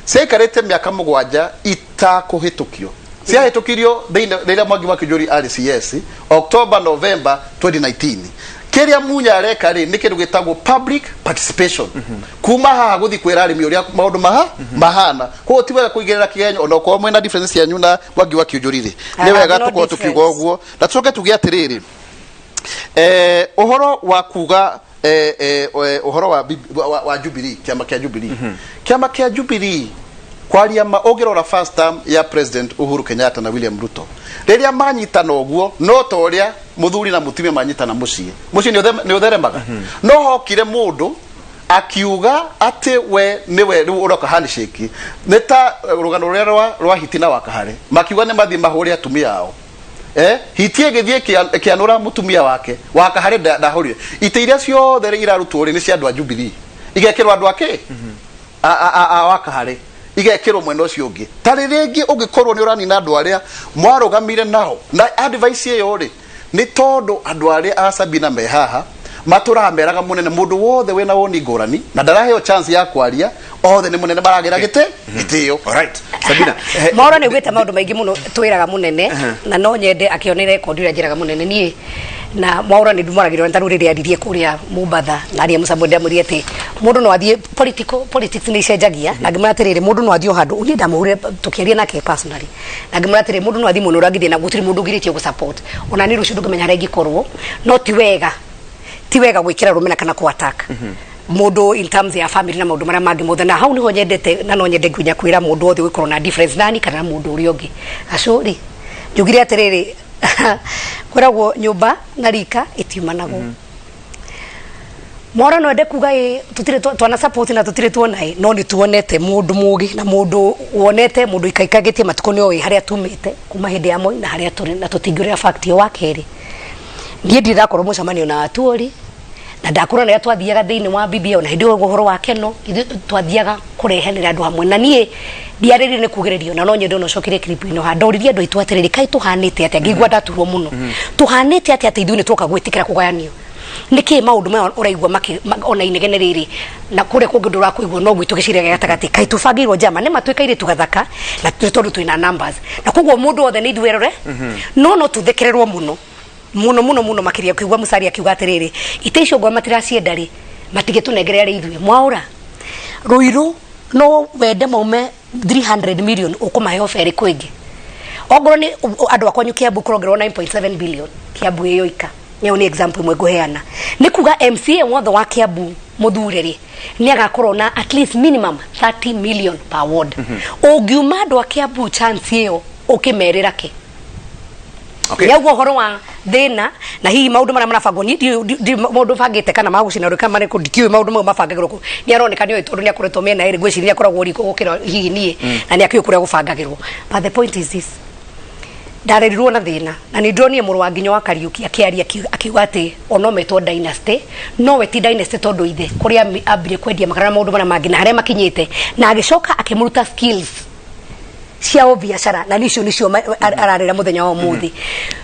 Ciaikarĩte mĩaka 7 itakũhĩtũkio. Ciahĩtũkirio thĩinĩ rĩrĩa Mwangi wa Kĩnjũri arĩ CS, October, November 2019. Kĩrĩa Munya areka rĩ, nĩ kĩndũ gĩtagwo public participation, kuma haha gũthiĩ kwĩra arĩmi ũrĩa maũndũ maha mahana. Koguo ti wega kũigĩrĩra kĩgenyo, ona okorwo mwĩna difference cianyu na Mwangi wa Kĩnjũri rĩ, I nĩ have wega no tũkorwo tũkiuga difference. ũguo. Na tũcoke tuge atĩrĩrĩ, ũhoro wa kuga ũhoro wa, wa Jubilee, kĩama kĩa Jubilee, kĩama kĩa Jubilee, kwaria ma, ũngĩrora first term ya President Uhuru Kenyatta na William Ruto, rĩrĩa manyitana ũguo, no ta ũrĩa mũthuri na mũtumia manyitana mũciĩ, mũciĩ nĩ ũtheremaga. No hokire mũndũ akiuga atĩ we nĩwe rĩu ũroka handshake, nĩ ta rũgano rũrĩa rwa Hiti na Wakahare, makiuga nĩ mathiĩ mahũre atumia ao. Hiti ĩgĩthiĩ ĩkĩanũra mũtumia wake, Wakahare ndahũrire. Itĩ iria ciothe irarutwo rĩ, nĩ cia andũ a Jubilee, igekĩrwo andũ ake a Wakahare, igekĩrwo mwena ũcio ũngĩ. Tarĩ rĩngĩ ũngĩkorwo nĩ ũranina andũ arĩa mwarũgamire nao na advice ĩyo rĩ, nĩ tondũ andũ arĩa a Sabina me haha matũraga meraga mũnene mũndũ wothe wĩna woni ngũrani na ndaraheo chance ya kwaria, othe nĩ mũnene maragĩra gĩtĩ gĩtĩo. Alright. Sabina. Mwaura nĩ ugĩte maũndũ maingĩ mũno twĩraga mũnene, na no nyende akĩone rekondi ũrĩa njĩraga mũnene. Niĩ na Mwaura nĩ ndumwaragĩrwo ta rĩu rĩrĩa aririe kũrĩa Mombatha na aria Mũcambo, ndamwĩrire atĩ mũndũ no athiĩ political, politics nĩ icenjagia, na ngĩmwĩra atĩrĩrĩ, mũndũ no athiĩ o handũ. Niĩ ndamũhũrire tũkĩaria nake personally, na ngĩmwĩra atĩrĩrĩ, mũndũ no athiĩ mwena ũrĩa angĩthiĩ na gũtirĩ mũndũ ũgirĩtie gũ support. Ona niĩ rũciũ ndũngĩmenya harĩa ingĩkorwo, no ti wega, ti wega gwĩkĩra rũmena kana kũ attack mũndũ in terms ya family na maũndũ marĩa mangĩ mothe. Na hau niho nyendete, na no nyende nginya kwĩra mũndũ wothe ũgĩkorwo na difference nani kana na mũndũ ũrĩa ũngĩ gacũri. Njugire atĩrĩrĩ, kwĩragwo nyũmba na rika itiumanagwo. Mwaura no ende kuga ĩ tutirĩ twana support na tutirĩ tuona ĩ, no nĩ tuonete mũndũ mũgĩ na mũndũ wonete mũndũ ikaikagĩtie matukũ, nĩ oĩ harĩa tumĩte kuma hĩndĩ ya Moi na harĩa tũrĩ, na tũtingĩũrĩra fact ĩyo. Wa kerĩ, niĩ ndirĩ ndakorwo mũcemanio na Atuori na ndakũra rĩrĩa twathiaga thĩinĩ wa BBI, ona hĩndĩ ĩyo ũhoro wa keno ithuĩ twathiaga kũrehanĩra andũ hamwe, na niĩ ndiarĩrire nĩ kugĩrĩrio. Na no nyende ona ũcokerie clip ĩno ha ndoririe andũ aitũ atĩrĩrĩ, kaĩ tũhanĩte atĩa? Ngĩigua ndaturwo mũno. Tũhanĩte atĩa atĩ ithuĩ nĩ twoka gwĩtĩkĩra kũgayanio? Nĩkĩ maũndũ maya ũraigua ona inegene rĩrĩ na kũrĩa kũngĩ ndũrakũigua, no gwitũ gĩciria gĩa gatagatĩ kaĩ tũbangĩirwo njama? Nĩ matuĩka airĩtu gathaka na nĩ tondũ twĩna numbers, na koguo mũndũ wothe nĩ ithuĩ erore. No tũthekererwo mũno mũno mũno mũno makĩria kũigua Musalia akiuga atĩrĩrĩ, itĩ icio ngoro matiracienda rĩ, matigĩtũnengere arĩ ithuĩ. Mwaũra Rũirũ no wende maume 300 million ũkũmahe ofa ĩrĩkũ ĩngĩ? Ongorwo nĩ andũ akwanyu Kiambu kũrongererwo 9.7 billion, Kiambu ĩyo ika ĩyo nĩ example ĩmwe ngũheana, nĩ kuga MCA wothe wa Kiambu mũthure rĩ, nĩ agakorwo na at least minimum 30 million per ward. Ũngiuma andũ a Kiambu chance ĩyo ũkĩmerĩra kĩ? Nĩ auga ũhoro wa thĩna na hihi maũndũ marĩa marabangwo. Niĩ ndiũĩ maũndũ bangĩte kana magũcina rĩ kana marĩkũ, ndikĩũĩ maũndũ mau mabangagĩrwo kũ. Nĩ aroneka nĩ oĩ tondũ nĩ akoretwo mĩena ĩrĩ, ngwĩciria nĩ akoragwo riko gũkĩra hihi niĩ, na nĩ akĩũĩ kũrĩa gũbangagĩrwo. But the point is this: ndarerirwo na thĩna, na nĩ ndĩronire mũrũ wa nginya wa Kariũki akĩaria akiuga atĩ ono metwo dynasty, no we ti dynasty, tondũ ithe kũrĩa ambire kwendia makara na maũndũ marĩa mangĩ na harĩa makinyĩte, na agĩcoka akĩmũruta skills cia biacara, na nicio nicio ararĩra mũthenya wa ũmũthĩ.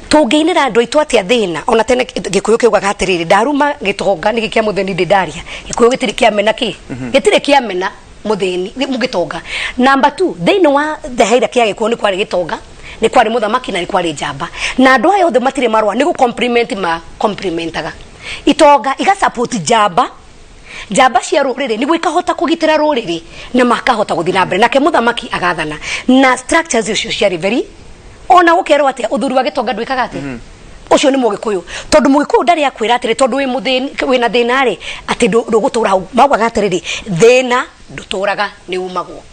Tũngĩinĩra andũ aitũ atĩa thĩna? Ona tene Gĩkũyũ kĩugaga atĩrĩrĩ, ndaruma gĩtonga nĩkĩ kĩa mũthĩni ndĩ ndaria. Gĩkũyũ gĩtirĩ kĩamena kĩ, gĩtirĩ kĩamena mũthĩni gĩtonga. Number two, thĩinĩ wa the hierarchy ya Gĩkũyũ nĩ kwarĩ gĩtonga, nĩ kwarĩ mũthamaki na nĩ kwarĩ njamba, na andũ aya othe matirĩ marũa, nĩ gũ compliment ma complimentaga itonga, iga support njamba, njamba cia rũrĩrĩ nĩguo ikahota kũgitĩra rũrĩrĩ na makahota gũthiĩ na mbere, nake mũthamaki agathana na structures icio ciarĩ very. Ona gũkerwo atĩa, ũthuri wa gĩtonga ndwĩkaga atĩa? Ũcio nĩ Mũgĩkũyũ, tondũ Mũgĩkũyũ ndarĩ akwĩra atĩrĩ tondũ wĩ mũthĩni, wĩna thĩna rĩ, atĩ ndũgũtũra hau. Maugaga atĩrĩrĩ, thĩna ndũtũraga, nĩ umagwo.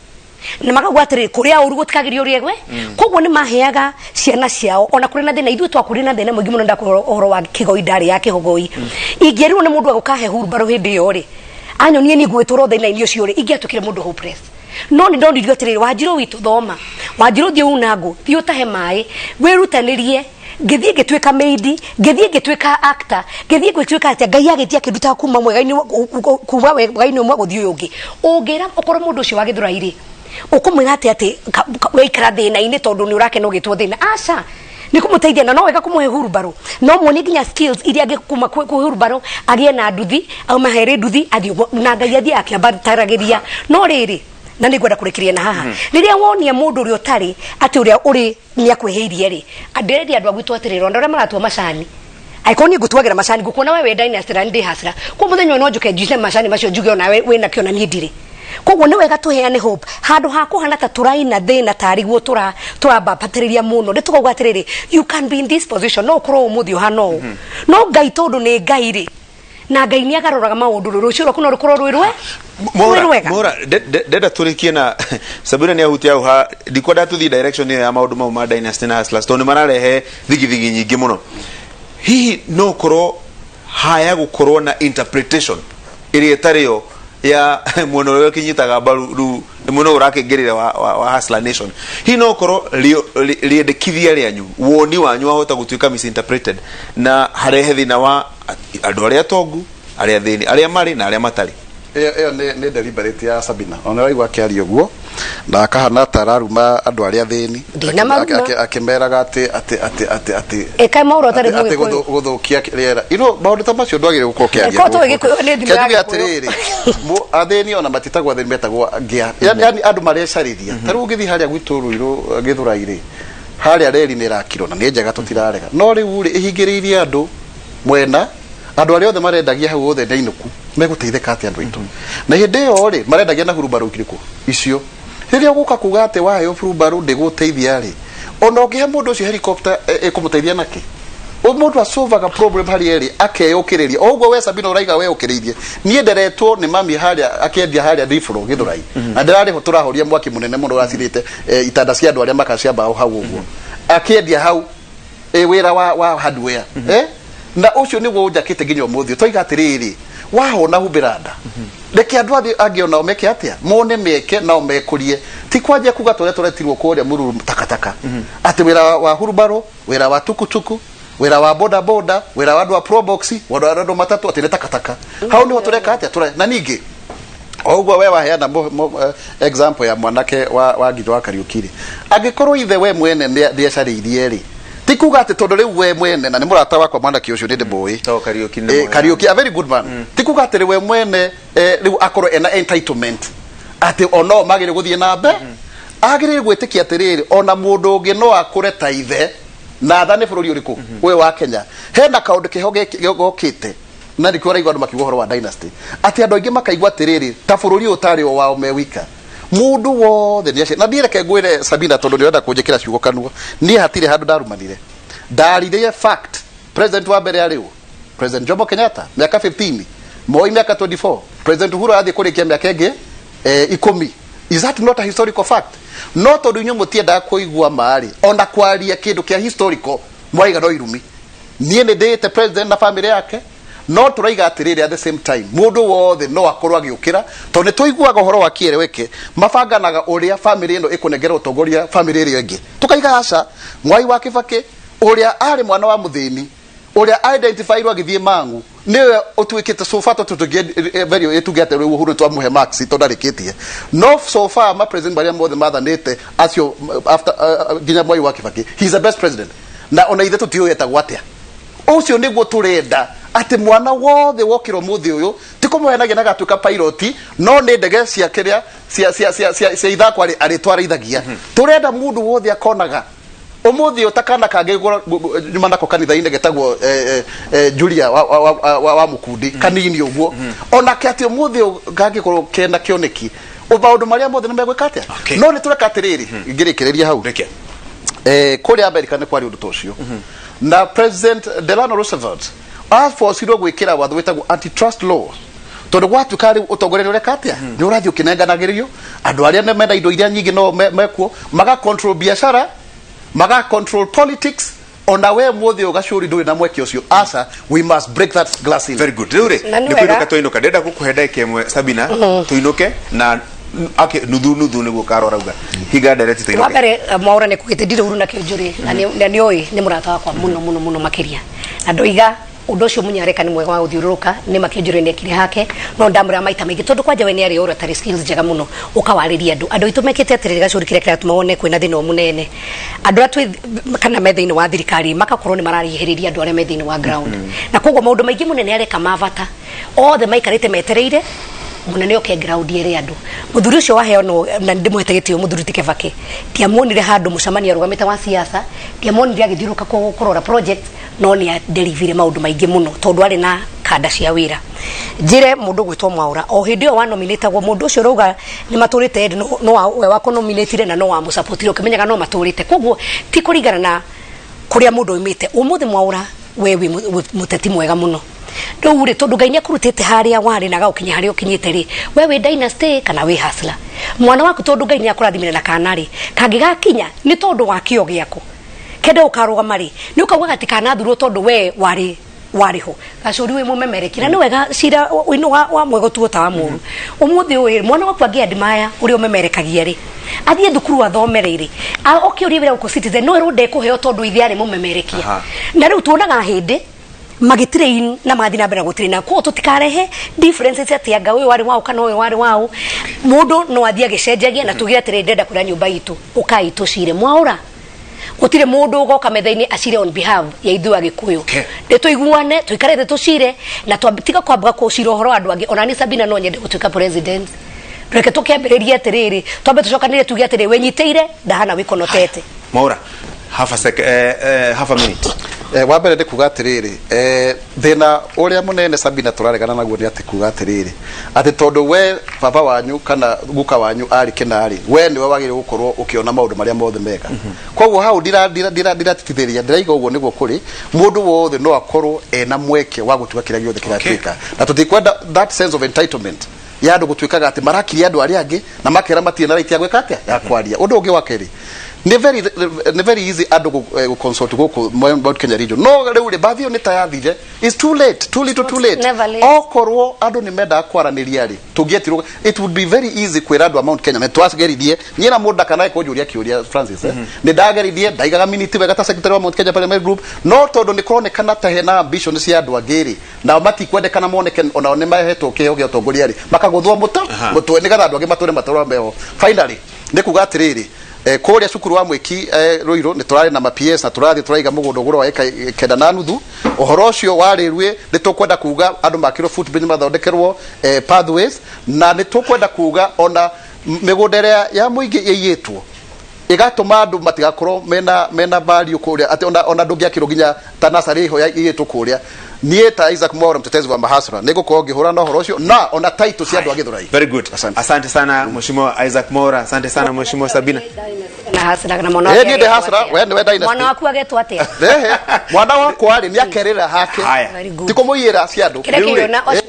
Na makauga atĩrĩrĩ, kũrĩa ũru gũtikagĩrio ũrĩa gwe. Koguo nĩ maheaga ciana ciao ona kũrĩ na thĩna. Ithuĩ twakũrire na thĩna mũingĩ mũno. Ndakũra ũhoro wa kĩgoi, ndarĩ ya kĩhogoi, ingĩerirwo nĩ mũndũ agũkahe hurumbarũ hĩndĩ ĩyo rĩ, anyonie niĩ ngũgĩtũra thĩna-inĩ ũcio rĩ, ingĩatuĩkire mũndũ hopeless. No nĩ ndonirio atĩrĩrĩ, Wanjirũ witũ thoma, Wanjirũ thiĩ una ngũ, thiĩ ũtahe maĩ, wĩrutanĩrie. Ngĩthiĩ ngĩtuĩka maid, ngĩthiĩ ngĩtuĩka actor, ngĩthiĩ ngĩtuĩka atĩa. Ngai agĩtia akĩndutaga kuma mwega-inĩ, kuma wega-inĩ ũmwe gũthiĩ ũyũ ũngĩ. Ũngĩra ũkorwo mũndũ ũcio wa Gĩthũrai rĩ, ũkũmwĩra atĩa atĩ waikara thĩna-inĩ tondũ nĩ ũrakena ũgĩtwo thĩna? Aca, nĩ kũmũteithia, na no wega kũmũhe hurumbarũ, no muonie nginya skills iria angĩ kuma kwĩ hurumbarũ agĩe na nduthi, aumahere nduthi athiĩ ũguo, na Ngai athiĩ akĩambataragĩria. No rĩrĩ, Na nĩ ngwenda kũrĩkĩria na haha, rĩrĩa wonia mũndũ ũrĩa ũtarĩ atĩ ũrĩa ũrĩ nĩ akwĩhĩirie rĩ, ndĩrendia andũ a gwitũ atĩrĩrĩ, ona arĩa maratua macani, angĩkorwo niĩ ngũtuagĩra macani, ngũkuona we wĩ dynasty na ndĩ hasra kwa mũthenya ũyũ, no njũke njuice macani macio, njuge onawe wĩna kĩo na niĩ ndirĩ. Koguo nĩ wega tũheane hope handũ ha kũhana ta tũraina thĩna tarĩ guo tũrambambatĩrĩria mũno. Nĩ tũkauga atĩrĩrĩ, you can be in this position, no ũkorwo ũmũthĩ ũhana ũũ, no Ngai tondũ nĩ Ngai rĩ, na Ngai nĩ agaroraga maũndũ rĩ, rũciũ rwaku no rũkorwo rwĩ rwe rwĩ rwega. Mora, ndenda tũrĩkie na Sabina nĩ ahutia hau ha ndikwenda tũthiĩ direction ĩyo ya maũndũ mau ma dynasty na hustlers, tondũ nĩ mararehe thigithigi nyingĩ mũno. Hihi no ũkorwo haya gũkorwo na interpretation ĩrĩa ĩtarĩ yo ya mwena ũrĩa ũkĩnyitaga mbaru rĩu nĩ mwena ũyũ ũrakĩingĩrĩra wa Hustler Nation? Hihi no ũkorwo rĩendekithia rĩanyu, woni wanyu wahota gũtuĩka misinterpreted na harehe thĩna wa andũ arĩa atongu, arĩa athĩni, arĩa marĩ na arĩa matarĩ? Ĩyo nĩ deliberate ya Sabina. Ona waigua akĩaria ũguo na akahana ta araruma andũ arĩa athĩni. Ndinamaruma. Akĩmeraga atĩ Ĩka maũndũ atarĩ atĩ Mũgĩkũyũ. Gũthũkia rĩera. Maũndũ ta macio ndwagĩrĩire gũkorwo ũkĩaria. Ĩkorwo tũĩ Gĩkũyũ, nĩ thimũ ya Kĩanjuge Gĩkũyũ. atĩrĩrĩ, athĩni ona matitagwo athĩni, metagwo ngĩa, yani andũ marecarĩria. Ta rĩu ũngĩthiĩ harĩa gwitũ Rũirũ Gĩthũrai rĩ, harĩa reri nĩ ĩrakirwo na nĩ njega, tũtirarega, no rĩu rĩ, ĩhingĩrĩirie andũ mwena. Andũ arĩa othe marendagia hau othe nĩ ainũku, megũteithĩka atĩa andũ aitũ? Na hĩndĩ ĩyo rĩ, marendagia na hurumbarũ irĩkũ icio? Rĩrĩa ũgũka kuga atĩ waheo hurumbarũ ndĩgũteithia rĩ, ona ũngĩhe mũndũ ũcio helicopter ĩkũmũteithia nakĩ? O mũndũ asolvaga problem harĩa ĩrĩ, akeyũkĩrĩria. O ũguo we Sabina ũraiga weyũkĩrĩirie, niĩ nderetwo nĩ mami harĩa akĩendia harĩa Ndibũrũ Gĩthũrai, na ndĩrarĩho tũrahoria mwaki mũnene mũno ũracirĩte itanda cia andũ arĩa makacia mbaũ hau ũguo, akĩendia hau wĩra wa hardware, na ũcio nĩguo ũnjakĩte nginya ũmũthĩ. Twaiga atĩrĩrĩ, wahona humbĩra nda, reke andũ angĩ onao meke atĩa, mone meke nao mekũrie, ti kwanjia kuga tũrĩa tũretirwo kũrĩa mũruru takataka, atĩ wĩra wa hurubarũ, wĩra wa tukutuku, wĩra wa boda boda, wĩra wa andũ a probox, wĩra wa andũ matatũ, atĩ nĩ takataka. Hau nĩho tũreka atĩa tũre. Na ningĩ o ũguo we waheana example ya mwanake wa Ngitho wa Kariũki rĩ, angĩkorwo ithe we mwene nĩecarĩirie rĩ, ti kuga atĩ tondũ rĩu we mwene na nĩ mũrata wakwa mwanake ũcio, nĩ ndĩmũĩ. To Kariũki nĩ mwega. Kariũki, a very good man. Ti kuga atĩ we mwene rĩu akorwo ena entitlement atĩ ono magĩrĩire gũthiĩ na mbe, agĩrĩire gwĩtĩkia atĩrĩrĩ, ona mũndũ ũngĩ no akũre ta ithe na athane bũrũri ũrĩkũ ũyũ wa Kenya. Hena kaũndũ keho gokĩte na nĩkĩo ũraigua andũ makiuga ũhoro wa dynasty, atĩ andũ aingĩ makaigua atĩrĩrĩ, ta bũrũri ũyũ ũtarĩ o wao me wika, mũndũ wothe nĩ acio. Na niĩ reke ngwĩre Sabina, tondũ nĩ ũrenda kũnjĩkĩra ciugo kanua, niĩ hatirĩ handũ ndarumanire, ndaririe fact. President wa mbere arĩ ũ? President Jomo Kenyatta mĩaka 15, Moi mĩaka 24, President Uhuru arathiĩ kũrĩkia mĩaka ĩngĩ 10. Is that not a historical fact? No tondũ inyuĩ mũtiendaga kũigua marĩ ona kwaria kĩndũ kĩa historical, mwaiga no irumi. Niĩ nĩ ndĩĩte president na family yake, no tũraiga atĩrĩrĩ, at the same time mũndũ wothe no akorwo agĩũkĩra, tondũ nĩ tũiguaga ũhoro wa kĩereweke mabanganaga ũrĩa family ĩno ĩkũnengera ũtongoria family ĩrĩa ĩngĩ. Tũkaiga aca, Mwai wa Kĩbakĩ ũrĩa arĩ mwana wa mũthĩni, ũrĩa identifyirwo agĩthiĩ Mang'u, nĩwe ũtuĩkĩte so far tũtũngĩ tuge atĩ rĩu Uhuru twamũhe marks tondũ ndarĩkĩtie. No so far ma president marĩa mothe mathanĩte acio after nginya Mwai wa Kĩbakĩ, he is the best president, na ona ithe tũtiũĩ etagwo atĩa. Ũcio nĩguo tũrenda, atĩ mwana wothe wokĩra ũmũthĩ ũyũ ti kũmũhenagia na gatuĩka pilot, no nĩ ndege cia kĩrĩa cia ithako arĩtwarithagia. Tũrenda mũndũ wothe akonaga ũmũthĩ ũyũ ta kana kangĩ nyuma nako kanitha-inĩ getagwo Julia wa Mũkundi, kanini ũguo, onake atĩ ũmũthĩ ũyũ kangĩkorwo kena kĩoneki, maũndũ marĩa mothe nĩ megwĩka atĩa. No nĩ tũreka atĩrĩrĩ, ngĩrĩkĩrĩria hau. Reke. Kũrĩa America nĩ kwarĩ ũndũ ta ũcio, na President Delano Roosevelt aforcirwo gwĩkĩra watho wĩtagwo antitrust law, tondũ gwatuĩka rĩu ũtongoria nĩ ũreka atĩa, nĩ ũrathiĩ ũkĩnenganagĩrio andũ arĩa mena indo iria nyingĩ, no mekuo maga control biacara, maga control politics. Ona we mũthĩ ũgacũri ndũrĩ na mweke ũcio. Aca, we must break that glass ceiling. Very good. Rĩu rĩ, Na nĩ nĩ kũinũka wega. twainũka. Ndĩrenda gũkũhe ndagĩka ĩmwe Sabina, tũinũke na ake nuthu nuthu nĩguo Karo arauga. Hinga ndereti Wa tũinũke. mbere, Mwaura nĩ kugĩte ndirĩ uru na kĩnjũrĩ, na nĩ oĩ nĩ mũrata wakwa mũno mũno mũno makĩria, na ndoiga ũndũ ũcio mũnyareka nĩ mwega wa gũthiũrũrũka nĩ makĩnjũrĩ nĩ ekire hake, no ndamũra maita maingĩ tondũ kwanja we nĩ arĩ oratory skills njega mũno, ũkawarĩria andũ. Andũ aitũ mekĩte atĩrĩrĩ, gacũri kĩrĩa kĩratũma wone kwĩna thĩna mũnene, andũ arĩa twĩ kana me thĩinĩ wa thirikari makakorwo nĩ mararihĩrĩria andũ arĩa me thĩinĩ wa ground, na koguo maũndũ maingĩ mũnene areka ma bata othe maikarĩte metereire. Munene oke ground ere andu. Muthuri ucio waheo no na ndimwete gitio muthuri ti Kibaki. Ndiamuonire handu mucemanio arugamite wa siasa, ndiamuonire agithiuruka kurora project, no ni aderivire maundu maingi muno tondu ari na kanda cia wira. Njire mundu gwitwo Mwaura o hindi iyo wanominatagwo mundu ucio rauga ni maturite no we wakonominatire na no wamusapotire ukimenyaga no maturite, koguo ti kuringana na kuria mundu oimite. Umuthi Mwaura we wi muteti mwega muno riu ri tondu Ngai niakurutite haria wari na agaukinya haria ukinyite ri, we wi dynasty kana wi hustler. Mwana waku tondu Ngai niakurathimire na kana ri kangigakinya ni tondu wa kio giaku kende ukarugama ri ni ukauga gati kanathurwo tondu we wari wariho gacuri wi mumemereki na ni wega cira ino wa mwego tuo ta wa muru. Umuthi uyu mwana waku angiadmire uria umemerekagia ri athie thukuru athomere ri oke urie wira guku Citizen no erwo ndekuheo tondu ithe ari mumemerekia. Na riu tuonaga hindi magitirain na mathi na mbere gutirain ko tutikarehe differences ati anga uyu wari wau kana uyu wari wau. Mundu no athie agicenjagia na tuge atiri ndenda kuria nyumba itu ukai tucire. Mwaura gutire mundu ugoka metha-ini acire on behalf ya ithuĩ Agĩkũyũ. Nĩ tũiguane tũikare thĩ tũcire na tiga kwamba kũcira ũhoro wa andũ angĩ. Ona ni Sabina no nyende gũtuĩka president, reke tũkĩambĩrĩrie atĩrĩrĩ twambe tũcokanĩre tuge atĩrĩ wĩnyitĩire ndahana wĩkonotete. Mwaura, half a sec, half a minute. Wa mbere nĩ kuga atĩrĩrĩ, thĩna ũrĩa mũnene Sabina tũraregana naguo nĩ atĩ kuga atĩrĩrĩ atĩ tondũ we baba wanyu kana guka wanyu arĩ kĩnarĩ, we nĩwe wagĩrĩirwo gũkorwo ũkĩona maũndũ marĩa mothe mega. Koguo hau ndiratitithĩria ndĩraiga ũguo nĩguo kũrĩ mũndũ wothe no akorwo ena mweke wa gũtuga kĩrĩa gĩothe kĩratuĩka, na tũtikwenda that sense of entitlement ya andũ gũtuĩkaga atĩ marakiria andũ arĩa angĩ na makera matirĩ na right ya gwĩka atĩa ya kwaria. Ũndũ ũngĩ wa kerĩ nĩ very easy andũ gũ consult gũkũ Mount Kenya region, no rĩu rĩ bathi ĩyo nĩ ta yathire, it's too late, too little too late. Never late. Okorwo andũ nĩ mendaga kwaranĩria rĩ tũngĩetirwo, it would be very easy kwĩra andũ a Mount Kenya nĩ twageririe niĩ na mũndũ ndakanae kũnjũria kĩũria Francis, nĩ ndageririe ndaigaga minute wega ta secretary wa Mount Kenya Parliament Group, no tondũ nĩ kũronekana ta hena ambition cia andũ angĩ rĩ nao matikwendekana moneke onao nĩ mahetwo kĩheo gĩa ũtongoria rĩ makagũthwo mũtwe mũtwe nĩgetha andũ angĩ matũre matũra meho. Finally nĩ kuga atĩrĩrĩ, kũrĩa cukuru wa mwĩki Ruiru nĩ tũrarĩ na ma PS na tũrathiĩ tũraiga mũgũnda ũgũrũ wa eka 9.5. Ũhoro ũcio wa railway nĩ tũkwenda kuga andũ makĩrwo footbridge mathondekerwo pathways, na nĩ tũkwenda kuga ona mĩgũnda ĩrĩa ya mũingĩ ĩiyĩtwo ĩgatũma andũ matigakorwo mena value kũrĩa atĩ ona ndũngĩakĩrwo nginya ta nursery ho ĩiyĩtwo kũrĩa. Niĩ ta Isaac Mwaura mtetezi wa mahasra nĩngũkorwo ngĩhũrana na ũhoro ũcio na ona title cia andũ a Gĩthũrai. Very good. Asante. Asante sana Mheshimiwa Isaac Mwaura, asante sana Mheshimiwa Sabina. Na hasra na mwana wake niĩ ndĩ agetwo hasra, atĩa? we nĩwe dynasty. Mwana waku agetwo atĩa? Ehe, mwana wakwa rĩ nĩakerĩra hake. Haya. Very good. Ti kũmũiyĩra cia andũ. Kĩrĩa Rĩu rĩ, kĩona ũcio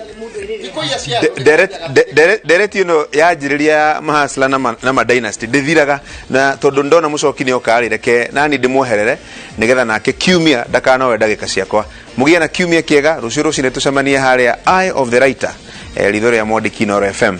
Ti kũiya cia andũ. Ndereti ĩno yanjĩrĩria mahasla na ma dynasty ndĩthiraga, na tondũ ndona mũcoki nĩ oka rĩ reke nani ndĩmwoherere nĩgetha nake kiumia ndakanoe ndagĩka ciakwa. Mũgĩe na kiumia kĩega, rũciũ rũcinĩ tũcemanie harĩa Eye of the Writer, ritho rĩa mwandĩki Inooro FM.